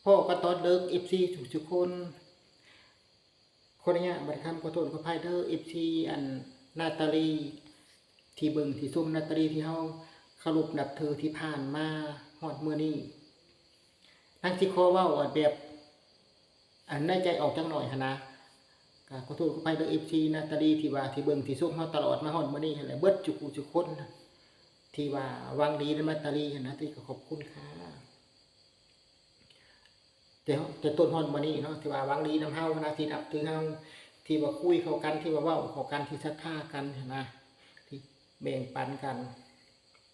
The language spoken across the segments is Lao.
ພໍ້ກັນຕອນເດິກ ເອັຟຊີທຸກໆຄົນ. ຂໍອະນຸຍາດບັດຄຳຂໍໂທດຂໍອະໄພເດີ ເອັຟຊີ ອັນ ນາຕາລີ ທີ່ເບິ່ງທີ່ຊົມ ນາຕາລີ ທີ່ເຮົາເຄົາລົບນັບຖືທີ່ຜ່ານມາຮອດມື້ນີ້. ນາງຊິຂໍເວົ້າ ອັນ ແບບ ອັນ ໃນໃຈອອກຈັກໜ້ອຍຫັ້ນນະ. ກໍຂໍໂທດຂໍອະໄພເດີ ເອັຟຊີ ນາຕາລີ ທີ່ວ່າທີ່ເບິ່ງທີ່ຊົມເຮົາຕະຫຼອດມາຮອດມື້ນີ້ຫັ້ນແຫຼະ ເບິດທຸກຜູ້ທຸກຄົນ ທີ່ວ່າຫວັງດີນຳນາຕາລີຫັ້ນນະ ທີ່ກໍຂອບຄຸນຄ່ະ. ແຕ່ ແຕ່ຕົ້ນຮອດມື້ນີ້ເນາະ ທີ່ວ່າຫວັງດີນຳເຮົານະ ທີ່ນັບຖືເຮົາ ທີ່ວ່າຄຸຍເຂົ້າກັນ ທີ່ວ່າເວົ້າເຂົ້າກັນ ທີ່ສັດທາກັນຫັ້ນນະ ທີ່ແບ່ງປັນກັນ.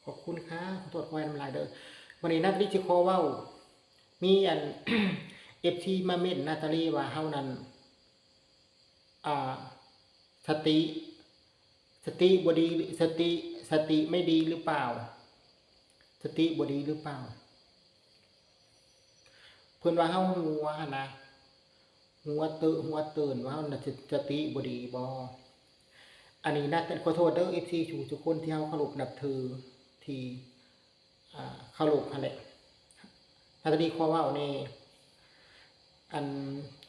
ຂອບຄຸນຄ່ະ ຂໍໂທດຂໍອະໄພນຳຫຼາຍເດີ. ມື້ນີ້ນາຕາລີຊິຂໍເວົ້າ ມີອັນ ເອັຟຊີ ມາເມັ້ນນາຕາລີວ່າເຮົານັ້ນ ອ່າ ສະຕິ ສະຕິບໍ່ດີ ສະຕິ ສະຕິໄມ່ດີຫຼືເປົ່າ? ສະຕິບໍ່ດີຫຼືເປົ່າ? ເພິ່ນວ່າເຮົາຫົວຫັ້ນນະ ຫົວເຕີ ຫົວເຕີນ ວ່າເຮົານະ ສະ ສະຕິບໍ່ດີບໍ? ອັນນີ້ນະ ຂໍໂທດເດີ ເອັຟຊີ ທຸກໆຄົນທີ່ເຮົາເຄົາລົບນັບຖື ທີ່ ອ່າ ເຄົາລົບຫັ້ນແຫຼະ. ນາຕາລີຂໍເວົ້າແດ່ ອັນ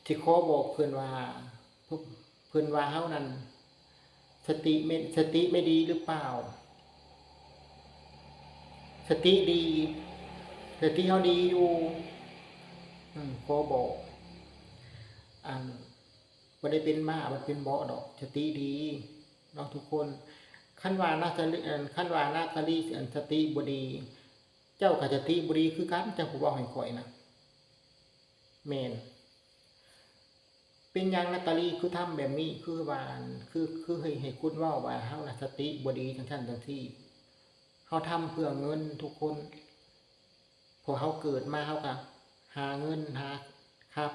ຊິຂໍບອກເພິ່ນວ່າ ເພິ່ນ ເພິ່ນວ່າເຮົານັ້ນ ສະຕິແມ່ນ ສະຕິແມ່ນດີຫຼືເປົ່າ? ສະຕິດີ ສະຕິເຮົາດີຢູ່. ອືມ ຂໍບອກ ອັນ ບໍ່ໄດ້ເປັນມ້າ ມັນເປັນເບາະດອກ ສະຕິດີເນາະທຸກຄົນ. ຄັນວ່ານາຕາລີ ອັນ ຄັນວ່ານາຕາລີ ອັນ ສະຕິບໍ່ດີ ເຈົ້າກໍສະຕິບໍ່ດີຄືກັນ ເຈົ້າຜູ້ເວົ້າໃຫ້ຂ້ອຍນະ. ແມ່ນ. ເປັນຫຍັງນາຕາລີຄືທຳແບບນີ້? ຄືວ່າ ຄື ຄືໃຫ້ ໃຫ້ຄົນເວົ້າວ່າເຮົານະສະຕິບໍ່ດີ ຈັ່ງຊັ້ນຈັ່ງຊີ້. ເຮົາທຳເພື່ອເງິນທຸກຄົນ. ເພາະເຮົາເກີດມາ ເຮົາກໍຫາເງິນຫາຄຳ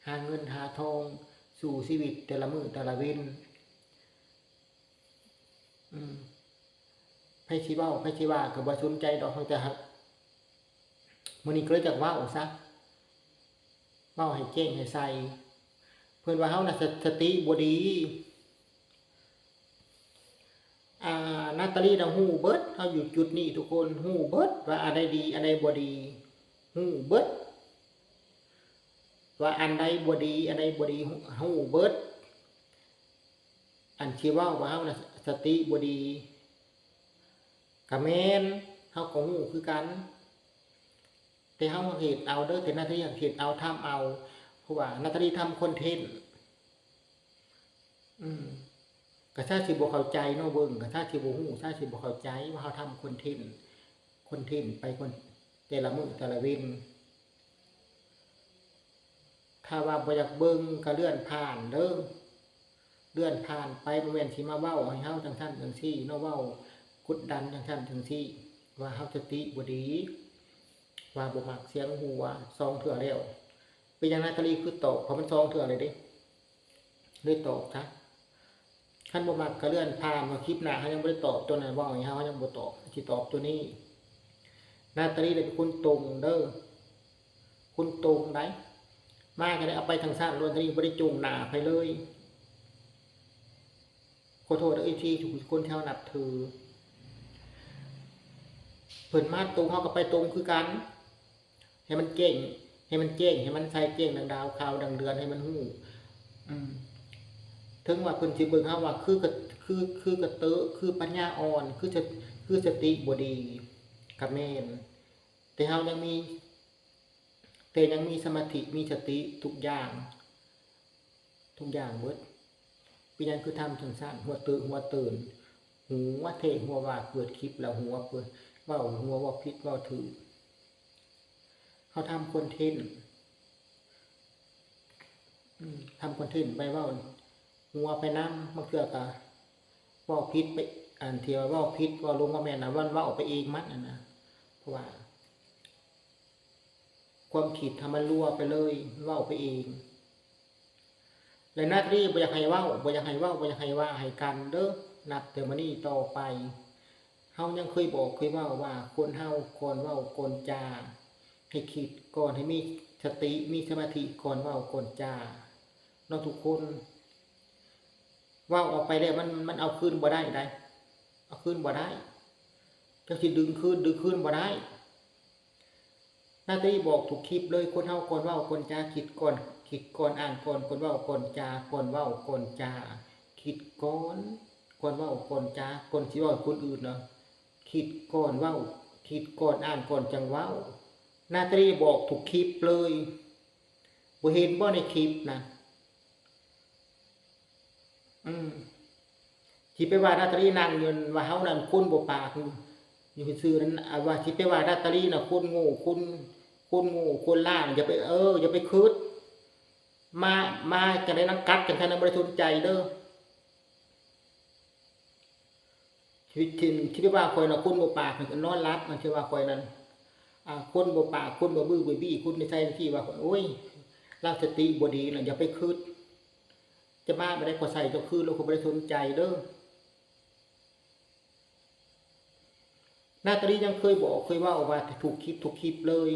ຫາເງິນຫາທອງ ສູ້ຊີວິດແຕ່ລະມື້ແຕ່ລະເວັນ. ອືມ ໃຜຊິເວົ້າ ໃຜຊິວ່າກໍບໍ່ສົນໃຈດອກ ເຮົາແຕ່ ມື້ນີ້ກໍເລີຍຢາກເວົ້າຊະ ເວົ້າໃຫ້ແຈ້ງໃຫ້ໃສ. ເພິ່ນວ່າເຮົານະ ສະ ສະຕິບໍ່ດີ ອ່າ ນາຕາລີນະຮູ້ເບິດ ເຮົາຢູ່ຈຸດນີ້ທຸກຄົນ ຮູ້ເບິດວ່າອັນໃດດີ ອັນໃດບໍ່ດີ ຮູ້ເບິດວ່າອັນໃດບໍ່ດີ ອັນໃດບໍ່ດີ ຮູ້ເບິດ. ອັນຊິເວົ້າວ່າເຮົານະສະຕິບໍ່ດີ ກະແມ່ນ ເຮົາກໍຮູ້ຄືກັນ ແຕ່ເຮົາເຮັດເອົາເດີ ແຕ່ນາຕາລີເຮັດເອົາ ທຳເອົາ ເພາະວ່ານາຕາລີທຳຄອນເທັນ. ອືມ ກະຊາຊິບໍ່ເຂົ້າໃຈເນາະ ເບິ່ງ ກະຊາຊິບໍ່ຮູ້ ຊາຊິບໍ່ເຂົ້າໃຈວ່າເຮົາທຳຄອນເທັນ ຄອນເທັນໄປ ຄອນ ແຕ່ລະມື້ແຕ່ລະເວັນ. ຖ້າວ່າບໍ່ຢາກເບິ່ງກໍເລື່ອນຜ່ານເດີ ເລື່ອນຜ່ານໄປ ບໍ່ແມ່ນຊິມາເວົ້າໃຫ້ເຮົາຈັ່ງຊັ້ນຈັ່ງຊີ້ເນາະ ເວົ້າກົດດັນຈັ່ງຊັ້ນຈັ່ງຊີ້ ວ່າເຮົາສະຕິບໍ່ດີ ວ່າບໍ່ມັກສຽງຫົວ ສອງເທື່ອແລ້ວ. ເປັນຫຍັງນາຕາລີຄືຕອບ ເພາະມັນສອງເທື່ອແລ້ວເດ້ ເລີຍຕອບຊະ. ຄັນບໍ່ມັກກໍເລື່ອນຜ່ານ ວ່າຄລິບໜ້າເຮົາຍັງບໍ່ໄດ້ຕອບຕົວນັ້ນ ເວົ້າໃຫ້ເຮົາ ເຮົາຍັງບໍ່ຕອບ ຊິຕອບຕົວນີ້. ນາຕາລີເປັນຄົນຕົງເດີ ຄົນຕົງໃດ໋ ມາກໍໄດ້ເອົາໄປທາງຊັ້ນໂລດ ນາຕາລີບໍ່ໄດ້ຈົ່ງໜ້າໃຜເລີຍ. ຂໍໂທດເດີ ເອັຟຊີ ທຸກຄົນທີ່ເຮົານັບຖື ເພິ່ນມາຕົງ ເຮົາກໍໄປຕົງຄືກັນ. ໃຫ້ມັນແຈ້ງ ໃຫ້ມັນແຈ້ງ ໃຫ້ມັນໃສແຈ້ງດັ່ງດາວ ຂາວດັ່ງເດືອນ ໃຫ້ມັນຮູ້. ອືມ ເຖິງວ່າເພິ່ນຊິເບິ່ງເຮົາວ່າຄືກະ ຄື ຄືກະເຕີ ຄືປັນຍາອ່ອນ ຄືສະ ຄືສະຕິບໍ່ດີ ກະແມ່ນ ແຕ່ເຮົາຍັງມີ ແຕ່ຍັງມີສະມາທິ ມີສະຕິທຸກຢ່າງ ທຸກຢ່າງເບິດ. ເປັນຫຍັງຄືທຳຈັ່ງຊັ້ນ? ຫົວເຕີ ຫົວເຕີນ ຫົວເທ ຫົວວ່າ ເປີດຄລິບແລ້ວຫົວ ເປີດ ເວົ້າ ຫົວເວົ້າຜິດເວົ້າຖືກ. ເຮົາທຳຄອນເທັນ ອືມ ທຳຄອນເທັນໄປ ເວົ້າຫົວໄປນຳ ບາງເທື່ອກະເວົ້າຜິດໄປ ອັນທີ່ວ່າເວົ້າຜິດເວົ້າລົງວ່າແມ່ນນະ ມັນເວົ້າໄປເອງມັນຫັ້ນນະ ເພາະວ່າ ຄວາມຄິດຫັ້ນມັນຮົ່ວໄປເລີຍ ເວົ້າໄປເອງ. ແລະ ນາຕາລີບໍ່ຢາກໃຫ້ເວົ້າ ບໍ່ຢາກໃຫ້ເວົ້າ ບໍ່ຢາກໃຫ້ວ່າໃຫ້ກັນເດີ. ນັບແຕ່ມື້ນີ້ຕໍ່ໄປ ເຮົາຍັງເຄີຍບອກເຄີຍເວົ້າວ່າ ຄົນເຮົາກ່ອນເວົ້າກ່ອນຈາ ໃຫ້ຄິດກ່ອນ ໃຫ້ມີສະຕິ ມີສະມາທິກ່ອນເວົ້າກ່ອນຈາເນາະທຸກຄົນ. ເວົ້າອອກໄປແລ້ວມັນ ມັນເອົາຄືນບໍ່ໄດ້ໃດ໋ ເອົາຄືນບໍ່ໄດ້. ຈັກຊິດຶງຄືນ ດຶງຄືນບໍ່ໄດ້. ນາຕາລີບອກທຸກຄລິບເລີຍ, ຄົນເຮົາກ່ອນເວົ້າກ່ອນຈາ ຄິດກ່ອນ, ຄິດກ່ອນອ່ານກ່ອນ, ກ່ອນເວົ້າກ່ອນຈາ, ກ່ອນເວົ້າກ່ອນຈາ, ຄິດກ່ອນ, ກ່ອນເວົ້າກ່ອນຈາ, ກ່ອນຊິເວົ້າໃຫ້ຄົນອື່ນເນາະ, ຄິດກ່ອນເວົ້າ, ຄິດກ່ອນອ່ານກ່ອນຈັ່ງເວົ້າ. ນາຕາລີບອກທຸກຄລິບເລີຍ. ບໍ່ເຫັນບໍ່ໃນຄລິບນະ? ອືມ ຊິໄປວ່ານາຕາລີນັ່ງຢູ່ ວ່າເຮົານັ້ນຄົນບໍ່ປາກ ຢູ່ຊື່ໆນັ້ນ ອາ ວ່າຊິໄປວ່ານາຕາລີນະຄົນໂງ່ ຄົນ ຄົນໂງ່ ຄົນລ້າ ຢ່າໄປ ເອີ ຢ່າໄປຄິດ ມາ ມາຈັ່ງໃດນຳກັດກັນ ຄັນນະບໍ່ໄດ້ສົນໃຈເດີ. ຊິ ຊິ ຊິໄປວ່າຂ້ອຍນະຄົນບໍ່ປາກ ນອນຫຼັບ ມັນຊິວ່າຂ້ອຍນັ້ນ ອາ ຄົນບໍ່ປາກ ຄົນບໍ່ບື້ບໍ່ບີ້ ຄຸນນິໄສທີ່ວ່າຂ້ອຍ ໂອ້ຍ ລາວສະຕິບໍ່ດີນະ ຢ່າໄປຄິດ ຈະມາບໍ່ໄດ້ ຂ້ອຍໃສ່ເຈົ້າຄືນ ແລ້ວຂ້ອຍບໍ່ໄດ້ສົນໃຈເດີ. ນາຕາລີຍັງເຄີຍບອກເຄີຍເວົ້າວ່າ ທຸກຄລິບ ທຸກຄລິບເລີຍ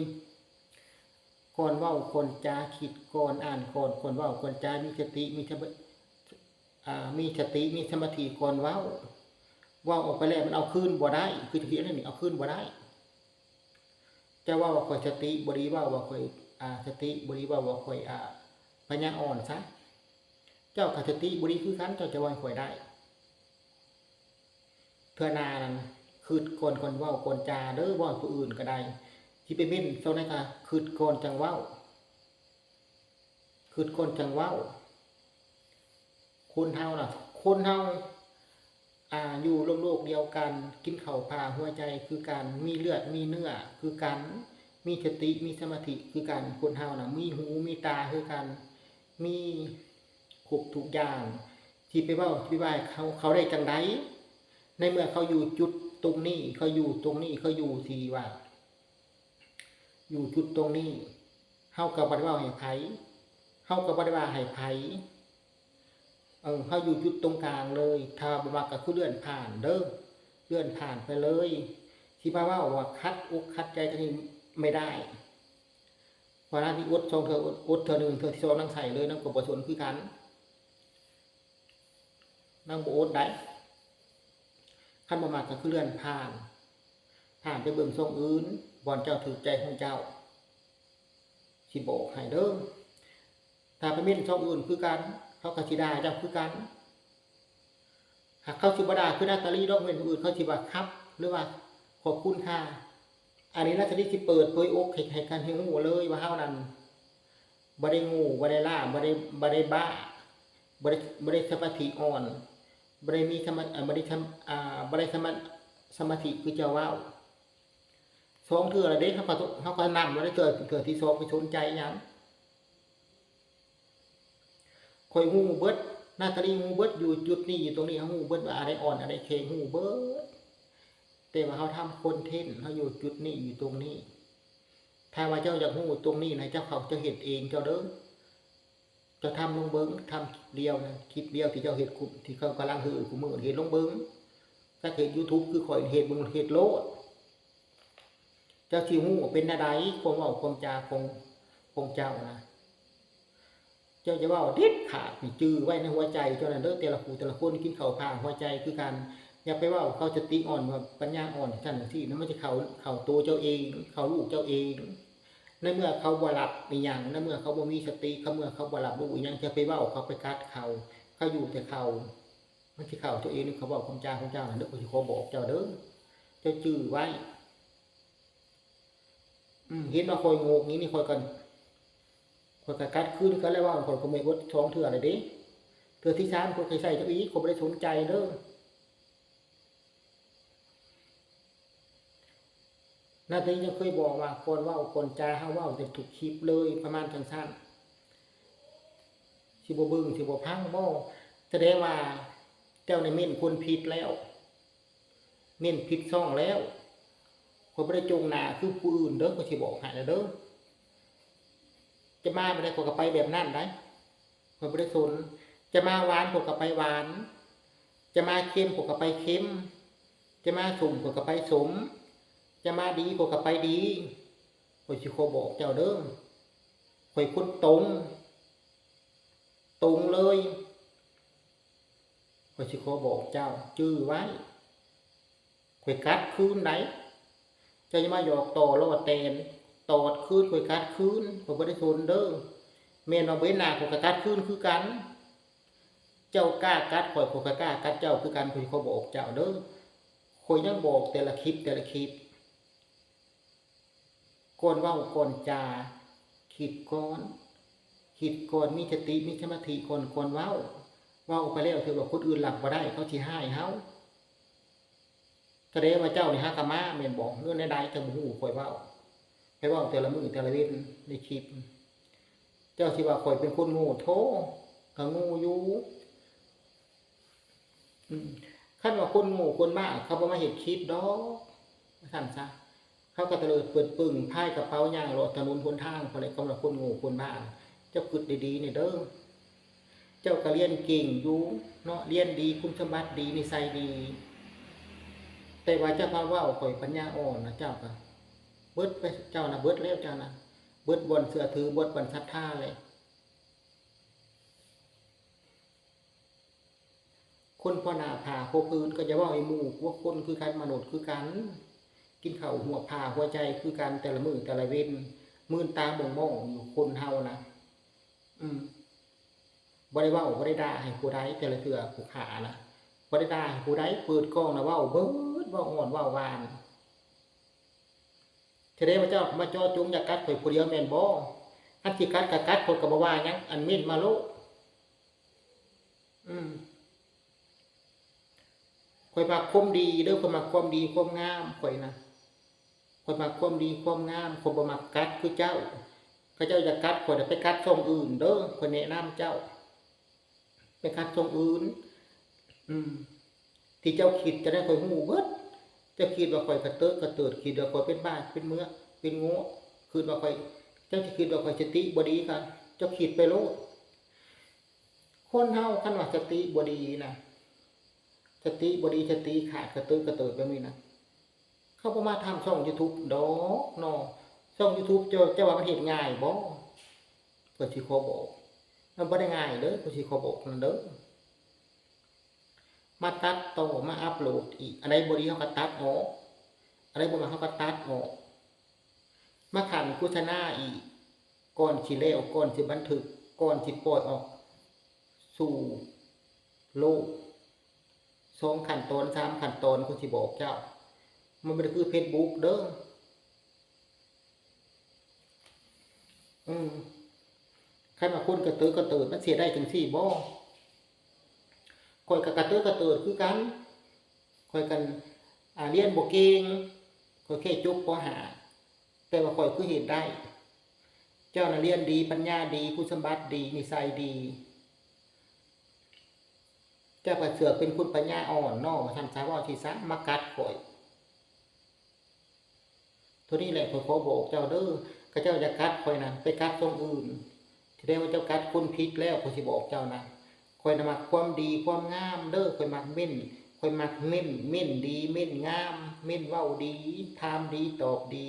ກ່ອນເວົ້າກ່ອນຈາ ຄິດກ່ອນ ອ່ານກ່ອນ ກ່ອນເວົ້າກ່ອນຈາ ມີສະຕິ ມີສະ ອາ ມີສະຕິ ມີສະມາທິກ່ອນເວົ້າ. ເວົ້າອອກໄປແລ້ວມັນເອົາຄືນບໍ່ໄດ້ ຄືຈະເຮັດແນວນີ້ ເອົາຄືນບໍ່ໄດ້. ເຈົ້າເວົ້າວ່າຂ້ອຍສະຕິບໍ່ດີ ເວົ້າວ່າຂ້ອຍ ອາ ສະຕິບໍ່ດີ ເວົ້າວ່າຂ້ອຍ ອາ ປັນຍາອ່ອນຊະ. ເຈົ້າກໍສະຕິບໍ່ດີຄືກັນ ເຈົ້າຈະເວົ້າໃຫ້ຂ້ອຍໄດ້. ເທື່ອໜ້ານັ້ນ ຄິດກ່ອນ ກ່ອນເວົ້າກ່ອນຈາເດີ ເວົ້າໃຫ້ຜູ້ອື່ນກໍໄດ້. ຊິໄປເມັ້ນເທົ່າໃດກໍຄິດກ່ອນຈັ່ງເວົ້າ. ຄິດກ່ອນຈັ່ງເວົ້າ. ຄົນເຮົານະ ຄົນເຮົາ ອາ ຢູ່ໂລກດຽວກັນ ກິນເຂົ້າຜ່າຫົວໃຈຄືກັນ ມີເລືອດມີເນື້ອຄືກັນ ມີສະຕິມີສະມາທິຄືກັນ. ຄົນເຮົານະ ມີຫູມີຕາຄືກັນ ມີຄົບທຸກຢ່າງ. ຊິໄປເວົ້າ ຊິໄປວ່າເຂົາ ເຂົາໄດ້ຈັ່ງໃດ ໃນເມື່ອເຂົາຢູ່ຈຸດຕົງນີ້ ເຂົາຢູ່ຕົງນີ້ ເຂົາຢູ່ທີ່ວ່າ ຢູ່ຈຸດຕົງນີ້ ເຮົາກໍບໍ່ໄດ້ເວົ້າໃຫ້ໃຜ ເຮົາກໍບໍ່ໄດ້ວ່າໃຫ້ໃຜ. ເອີ ເຮົາຢູ່ຈຸດຕົງກາງເລີຍ ຖ້າບໍ່ມັກກໍຄືເລື່ອນຜ່ານເດີ ເລື່ອນຜ່ານໄປເລີຍ. ຊິມາເວົ້າວ່າຂັດອົກຂັດໃຈກັນນີ້ໄມ່ໄດ້. ເວລາທີ່ອົດສອງເທື່ອ ອົດ ອົດເທື່ອໜຶ່ງ ເທື່ອທີສອງນາງໃສ່ເລີຍ ນາງກໍບໍ່ສົນຄືກັນ. ນາງບໍ່ອົດໃດ໋. ຄັນບໍ່ມັກກໍຄືເລື່ອນຜ່ານ ຜ່ານໄປເບິ່ງຊ່ອງອື່ນ ບ່ອນເຈົ້າຖືກໃຈຂອງເຈົ້າ ຊິບອກໃຫ້ເດີ. ຖ້າໄປເມັ້ນຊ່ອງອື່ນຄືກັນ ເຂົາກໍຊິດ່າເຈົ້າຄືກັນ. ຫາກເຂົາຊິບໍ່ດ່າຄືນາຕາລີດອກ ເມັ້ນຜູ້ອື່ນ ເຂົາຊິວ່າຄັບ ຫຼືວ່າຂອບຄຸນຄ່າ. ອັນນີ້ນາຕາລີຊິເປີດເຜີຍອົກໃຫ້ ໃຫ້ກັນ ໃຫ້ຮູ້ເລີຍວ່າເຮົານັ້ນ ບໍ່ໄດ້ໂງ່ ບໍ່ໄດ້ລ້າ ບໍ່ໄດ້ ບໍ່ໄດ້ບ້າ ບໍ່ໄດ້ ບໍ່ໄດ້ສະມາທິອ່ອນ ບໍ່ໄດ້ມີສະມາ ເອີ ບໍ່ໄດ້ສະ ອາ ບໍ່ໄດ້ສະມາ ສະມາທິຄືເຈົ້າເວົ້າ. ສອງເທື່ອແລ້ວເດ້ ເຮົາກໍ ເຮົາກໍນຳແລ້ວເດ້ ເທື່ອ ເທື່ອທີສອງໄປສົນໃຈຫຍັງ? ຂ້ອຍຮູ້ເບິດ ນາຕາລີຮູ້ເບິດ ຢູ່ຈຸດນີ້ ຢູ່ຕົງນີ້ ເຮົາຮູ້ເບິດວ່າອັນໃດອ່ອນ ອັນໃດແຂງ ຮູ້ເບິດ. ແຕ່ວ່າເຮົາທຳຄອນເທັນ ເຮົາຢູ່ຈຸດນີ້ ຢູ່ຕົງນີ້. ຖ້າວ່າເຈົ້າຢາກຮູ້ຕົງນີ້ນະ ເຈົ້າເຂົ້າ ເຈົ້າເຮັດເອງເຈົ້າເດີ. ເຈົ້າທຳລົງເບິ່ງ ທຳຄລິບລຽວນະ ຄລິບລຽວທີ່ເຈົ້າເຮັດ ທີ່ເຂົາກຳລັງເຮີຄູ່ມື້ ເຮັດລົງເບິ່ງ. ຈັກເຮັດຢູທູບຄືຂ້ອຍ ເຮັດເບິ່ງ ເຮັດໂລດ. ເຈົ້າຊິຮູ້ວ່າເປັນແນວໃດ ຄວາມເວົ້າຄວາມຈາຂອງ ຂອງເຈົ້ານະ. ເຈົ້າຢ່າເວົ້າເດັດຂາດນີ້ ຈື່ໄວ້ໃນຫົວໃຈເຈົ້ານັ້ນເດີ. ແຕ່ລະຜູ້ແຕ່ລະຄົນກິນເຂົ້າຜ່າຫົວໃຈຄືກັນ. ຢ່າໄປເວົ້າເຂົາສະຕິອ່ອນ ວ່າປັນຍາອ່ອນ ຈັ່ງຊັ້ນຈັ່ງຊີ້ນະ ມັນຈະເຂົ້າ ເຂົ້າໂຕເຈົ້າເອງ ເຂົ້າລູກເຈົ້າເອງ. ໃນເມື່ອເຂົາບໍ່ຮັບອີ່ຫຍັງ ໃນເມື່ອເຂົາບໍ່ມີສະຕິ ໃນເມື່ອເຂົາບໍ່ຮັບຮູ້ອີ່ຫຍັງ ຢ່າໄປເວົ້າເຂົາ ໄປຂັດເຂົາ. ເຂົາຢູ່ແຕ່ເຂົາ ມັນຊິເຂົ້າຕົວເອງ ເຂົາເວົ້າຄຳຈາຂອງເຈົ້ານັ້ນເດີ ຂ້ອຍຊິຂໍບອກເຈົ້າເດີ ເຈົ້າຈື່ໄວ້. ອືມ ເຫັນວ່າຂ້ອຍໂງ່ນີ້ ຂ້ອຍກໍ ຂ້ອຍກໍກັດຄືນຄືກັນແລ້ວ ວ່າຂ້ອຍກໍບໍ່ອົດສອງເທື່ອແລ້ວເດ້ ເທື່ອທີສາມຂ້ອຍຊິໃສ່ເຈົ້າອີກ ຂ້ອຍບໍ່ໄດ້ສົນໃຈເດີ. ນາຕາລີຍັງເຄີຍບອກວ່າ ກ່ອນເວົ້າກ່ອນຈາ ເຮົາເວົ້າແຕ່ທຸກຄລິບເລີຍ ປະມານຈັ່ງຊັ້ນ ຊິບໍ່ເບິ່ງ ຊິບໍ່ຟັງບໍ? ສະແດງວ່າເຈົ້ານີ້ເມັ້ນຄົນຜິດແລ້ວ ເມັ້ນຜິດຊ່ອງແລ້ວ. ຂ້ອຍບໍ່ໄດ້ຈົ່ງໜ້າຄືຜູ້ອື່ນເດີ ຂ້ອຍຊິບອກໃຫ້ແລ້ວເດີ. ຈະມາແບບໃດ ຂ້ອຍກໍໄປແບບນັ້ນໄດ໋ ຂ້ອຍບໍ່ໄດ້ສົນ. ຈະມາຫວານ ຂ້ອຍກໍໄປຫວານ, ຈະມາເຄັມ ຂ້ອຍກໍໄປເຄັມ, ຈະມາສົ້ມ ຂ້ອຍກໍໄປສົ້ມ, ຈະມາດີ ຂ້ອຍກໍໄປດີ. ຂ້ອຍຊິຂໍບອກເຈົ້າເດີ ຂ້ອຍຄົນຕົງ ຕົງເລີຍ. ຂ້ອຍຊິຂໍບອກເຈົ້າ ຈື່ໄວ້ ຂ້ອຍກັດຄືນໄດ໋. ເຈົ້າຢ່າມາຫຍອກຕໍ່ລໍ້ແຕນ ຕອດຄືນ ຂ້ອຍກັດຄືນ ຂ້ອຍບໍ່ໄດ້ສົນເດີ້. ແມ່ນວ່າບໍ່ເຫັນໜ້າ ຂ້ອຍກໍກັດຄືນຄືກັນ. ເຈົ້າກ້າກັດຂ້ອຍ ຂ້ອຍກໍກ້າກັດເຈົ້າຄືກັນ. ຂ້ອຍຂໍບອກເຈົ້າເດີ້ ຂ້ອຍຍັງບອກແຕ່ລະຄລິບ ແຕ່ລະຄລິບ ກ່ອນເວົ້າກ່ອນຈາ ຄິດກ່ອນ ຄິດກ່ອນ ມີສະຕິ ມີສະມາທິກ່ອນ ກ່ອນເວົ້າ. ເວົ້າໄປແລ້ວ ຖືວ່າຄົນອື່ນຮັບບໍ່ໄດ້ ເຂົາຊິຮ້າຍເຮົາ. ສະແດງວ່າເຈົ້ານີ້ຫາກະມ້າແມ່ນບໍ່ ຫຼືແນວໃດ ເຈົ້າບໍ່ຮູ້ຂ້ອຍເວົ້າ ຂ້ອຍເວົ້າແຕ່ລະມື້ແຕ່ລະເວັນໃນຄລິບ. ເຈົ້າຊິວ່າຂ້ອຍເປັນຄົນໂງ່ ໂທ້ ກະໂງ່ຢູ່. ອືມ ຄັນວ່າຄົນໂງ່ຄົນບ້າ ເຂົາບໍ່ມາເຮັດຄລິບດອກ ວ່າຊັ້ນຊະ. ເຂົາກໍຕະເລີດເປີດປຶ້ງ ພາຍກະເປົາຍ່າງເລາະຖະໜົນຫົນທາງພຸ້ນແຫຼະ. ຄຳວ່າຄົນໂງ່ຄົນບ້າ ເຈົ້າຄິດດີໆແດ່ເດີ້. ເຈົ້າກໍລຽນເກັ່ງຢູ່ເນາະ ລຽນດີ ຄຸນສົມບັດດີ ນິໄສດີ ແຕ່ວ່າເຈົ້າມາເວົ້າຂ້ອຍປັນຍາອ່ອນນະ ເຈົ້າກໍເບິດໄປ ເຈົ້ານະເບິດແລ້ວ ເຈົ້ານະເບິດບ່ອນເຊື່ອຖື ເບິດບ່ອນສັດທາແລ້ວ. ຄົນພໍໜ້າຜາຄົວພື້ນ ກໍຢ່າເວົ້າໃຫ້ໝູ່ ຄົນຄືກັນ ມະນຸດຄືກັນ ກິນເຂົ້າຫົວຜ້າຫົວໃຈຄືກັນ ແຕ່ລະມື້ແຕ່ລະເວັນ ມື່ນຕາມົ່ງໆຢູ່ຄົນເຮົານະ. ອືມ ບໍ່ໄດ້ເວົ້າ ບໍ່ໄດ້ດ່າໃຫ້ຜູ້ໃດ ແຕ່ລະເທື່ອຜູ້ຂ້ານະ ບໍ່ໄດ້ດ່າໃຫ້ຜູ້ໃດ ເປີດກ້ອງນະເວົ້າເບິດ ເວົ້າມ່ວນເວົ້າຫວານ. ສະແດງວ່າເຈົ້າມາເຈາະຈົງຢາກກັດຂ້ອຍຜູ້ດຽວແມ່ນບໍ່? ຄັນຊິກັດກໍກັດ ຂ້ອຍກໍບໍ່ວ່າຫຍັງ ອັນເມັ້ນມາໂລດ. ອືມ ຂ້ອຍມັກຄວາມດີເດີ້ ຂ້ອຍມັກຄວາມດີຄວາມງາມ ຂ້ອຍນະ ຂ້ອຍມັກຄວາມດີຄວາມງາມ ຂ້ອຍບໍ່ມັກກັດຄືເຈົ້າ. ເຂົາເຈົ້າຢາກກັດຂ້ອຍນະ ໄປກັດຊ່ອງອື່ນເດີ້ ຂ້ອຍແນະນຳເຈົ້າ ໄປກັດຊ່ອງອື່ນ. ອືມ ທີ່ເຈົ້າຄິດຈັ່ງໃດຂ້ອຍຮູ້ເບິດ. ເຈົ້າຄິດວ່າຂ້ອຍກະເຕີກະເຕີດ ຄິດວ່າຂ້ອຍເປັນບ້າເປັນເມືອເປັນໂງ່ ຄິດວ່າຂ້ອຍ ເຈົ້າຊິຄິດວ່າຂ້ອຍສະຕິບໍ່ດີກະເຈົ້າຄິດໄປໂລດ. ຄົນເຮົາຄັນວ່າສະຕິບໍ່ດີນະ ສະຕິບໍ່ດີ ສະຕິຂາດກະເຕີກະເຕີດແບບນີ້ນະ ເຂົາບໍ່ມາທຳຊ່ອງຢູທູບດອກເນາະ. ຊ່ອງຢູທູບເຈົ້າ ເຈົ້າວ່າມັນເຮັດງ່າຍບໍ່? ຂ້ອຍຊິຂໍບອກ ມັນບໍ່ໄດ້ງ່າຍເດີ້ ຂ້ອຍຊິຂໍບອກນຳເດີ້. ມາຕັດຕໍ່ ມາອັບໂຫຼດອີກ ອັນໃດບໍ່ດີເຮົາກໍຕັດອອກ ອັນໃດບໍ່ມັກເຮົາກໍຕັດອອກ. ມາຂັນໂຄສະນາອີກ ກ່ອນຊິແລ້ວ ກ່ອນຊິບັນທຶກ ກ່ອນຊິປ່ອຍອອກສູ່ໂລກ ສອງຂັ້ນຕອນ ສາມຂັ້ນຕອນ ຂ້ອຍຊິບອກເຈົ້າ. ມັນບໍ່ໄດ້ຄືເຟສບຸກເດີ້. ອືມ ຄັນວ່າຄົນກະເຕີກະເຕີດ ມັນຊິເຮັດໄດ້ຈັ່ງຊີ້ບໍ່? ຂ້ອຍກໍກະເຕີກະເຕີດຄືກັນ. ຂ້ອຍກໍ ອ່າ ລຽນບໍ່ເກັ່ງ ຂ້ອຍແຄ່ຈົບ ປໍຫ້າ ແຕ່ວ່າຂ້ອຍຄືເຮັດໄດ້. ເຈົ້ານະລຽນດີ ປັນຍາດີ ຄຸນສົມບັດດີ ນິໄສດີ ເຈົ້າກໍເສືອກເປັນຄົນປັນຍາອ່ອນເນາະ ວ່າຊັ້ນຊະ ເວົ້າຊິຊະ ມາກັດຂ້ອຍ. ໂຕນີ້ແຫຼະຂ້ອຍຂໍບອກເຈົ້າເດີ້ ຂະເຈົ້າຢາກກັດຂ້ອຍນະ ໄປກັດຊ່ອງອື່ນ. ສະແດງວ່າເຈົ້າກັດຄົນຜິດແລ້ວ ຂ້ອຍຊິບອກເຈົ້ານະ. ຂ້ອຍນະມັກຄວາມດີຄວາມງາມເດີ້ ຂ້ອຍມັກເມັ້ນ ຂ້ອຍມັກເມັ້ນ ເມັ້ນດີ ເມັ້ນງາມ ເມັ້ນເວົ້າດີ ຖາມດີ ຕອບດີ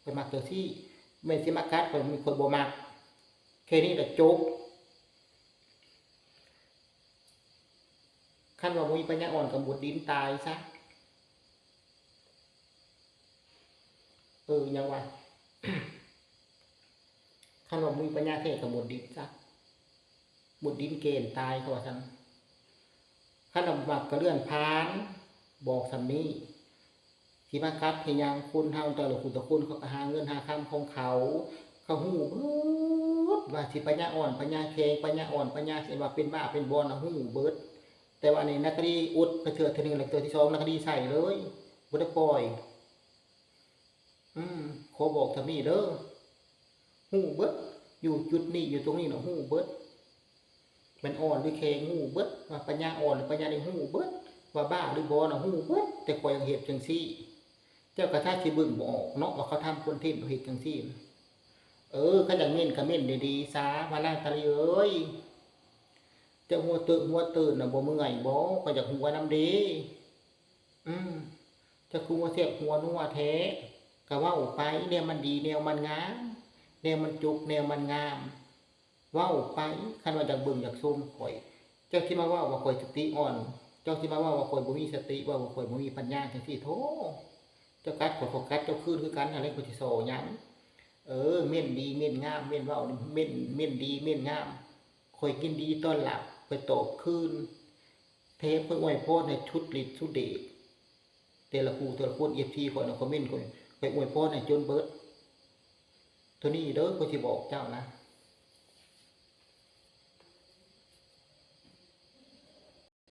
ຂ້ອຍມັກຈັ່ງຊີ້. ແມ່ນຊິມາກັດຂ້ອຍ ຂ້ອຍບໍ່ມັກ. ແຄ່ນີ້ລະຈົບ. ຄັນວ່າບໍ່ມີປັນຍາອ່ອນກໍມຸດດິນຕາຍຊະ. ເອີ ຫຍັງວະ? ຄັນວ່າບໍ່ມີປັນຍາແທ້ກໍມຸດດິນຊະ. ມຸດດິນແກ່ນຕາຍ ເຂົາວ່າຊັ້ນ. ຄັນວ່າມັກກໍເລື່ອນຜ່ານ ບອກສ່ຳນີ້. ຊິມາກັດເຮັດຫຍັງ? ຄົນເຮົາແຕ່ລະຜູ້ແຕ່ລະຄົນ ເຂົາກໍຫາເງິນຫາຄຳຂອງເຂົາ. ເຂົາຮູ້ເບິດວ່າຊິປັນຍາອ່ອນ ປັນຍາແຂງ ປັນຍາອ່ອນ ປັນຍາ ຊິວ່າເປັນບ້າເປັນບອນນະ ຮູ້ເບິດ. ແຕ່ວ່າອັນນີ້ນັກຄະດີອົດໄປເທື່ອ ເທື່ອໜຶ່ງ ແລ້ວເທື່ອທີສອງນັກຄະດີໃສ່ເລີຍ ບໍ່ໄດ້ປ່ອຍ. ອືມ ຂໍບອກສ່ຳນີ້ເດີ້ ຮູ້ເບິດ. ຢູ່ຈຸດນີ້ ຢູ່ຕົງນີ້ນະ ຮູ້ເບິດ. ແມ່ນອ່ອນຫຼືແຂງ ຮູ້ເບິດ. ວ່າປັນຍາອ່ອນຫຼືປັນຍານີ້ ຮູ້ເບິດ. ວ່າບ້າຫຼືບໍ່ນະ ຮູ້ເບິດ. ແຕ່ຂ້ອຍຍັງເຮັດຈັ່ງຊີ້ ເຈົ້າກໍຖ້າຊິເບິ່ງບໍ່ອອກເນາະ ວ່າເຂົາທຳຄອນເທັນເຮັດຈັ່ງຊີ້. ເອີ ຄັນຢາກເມັ້ນກໍເມັ້ນດີໆຊະ ວ່ານາງຕາລີເອີຍ ເຈົ້າຫົວເຕີກຫົວເຕີນນະ ບໍ່ເມື່ອຍບໍ່? ຂ້ອຍຢາກຫົວນຳເດ້. ອືມ ເຈົ້າຄືຫົວແຊບຫົວນົວແທ້. ກໍເວົ້າໄປ ແນວມັນດີ ແນວມັນງາມ ແນວມັນຈົກ ແນວມັນງາມ ເວົ້າໄປ. ຄັນວ່າຢາກເບິ່ງຢາກຊົມຂ້ອຍ ເຈົ້າຊິມາເວົ້າວ່າຂ້ອຍສະຕິອ່ອນ ເຈົ້າຊິມາເວົ້າວ່າຂ້ອຍບໍ່ມີສະຕິ ເວົ້າວ່າຂ້ອຍບໍ່ມີປັນຍາ ຈັ່ງຊີ້ ໂທ້ ເຈົ້າກັດຂ້ອຍ ຂ້ອຍກັດເຈົ້າຄືນຄືກັນ ຫັ້ນແຫຼະ ຂ້ອຍຊິສໍ່ຫຍັງ? ເອີ ເມັ້ນດີເມັ້ນງາມ ເມັ້ນເວົ້າ ເມັ້ນ ເມັ້ນດີເມັ້ນງາມ ຂ້ອຍຍິນດີຕ້ອນຮັບ ຂ້ອຍຕອບຄືນ ແຖມຂ້ອຍອວຍພອນໃຫ້ສຸດລິດສຸດເດດ ແຕ່ລະຜູ້ແຕ່ລະຄົນ ເອັຟຊີ ຂ້ອຍນະ ຄອມເມັ້ນຂ້ອຍ ຂ້ອຍອວຍພອນໃຫ້ຈົນເບິດ. ໂຕນີ້ເດີ ຂ້ອຍຊິບອກເຈົ້ານະ